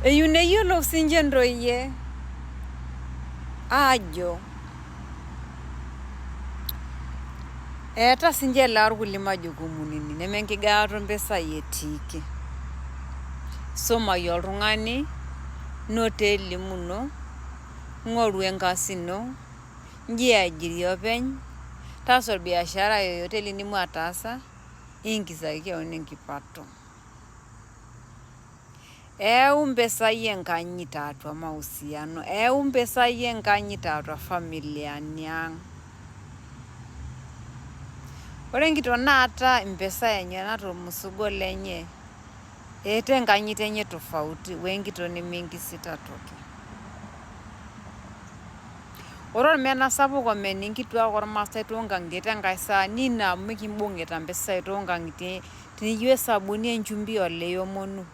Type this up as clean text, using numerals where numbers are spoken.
Eyieu neyiolou sinche ntoyie aajo eeta sinche ilewa irkulie majukumuni neme enkigayata oompisai etiiki. Isumayu oltung'ani, noto elimu ino, ng'oru enkasi ino, njiajiri openy, taasa olbiashara yoyote lindim ataasa, ingisaki keon enkipato. Eyau mpisai enkanyit tiatua mahusiano, eyau mpisai enkanyit tiatua familiani ang'. Ore enkitok naata impisai enyenak tormusugo lenye, eeta enkanyit enye tofauti wenkitok nemiingisita toki. Ore omena sapuk omen inkituak olmaasai toonkang'itie tenkae saa naa ina amu mikimbung'ita mpisai toonkang'itie, teniyieu esabuni, enchumbi olee iomonu.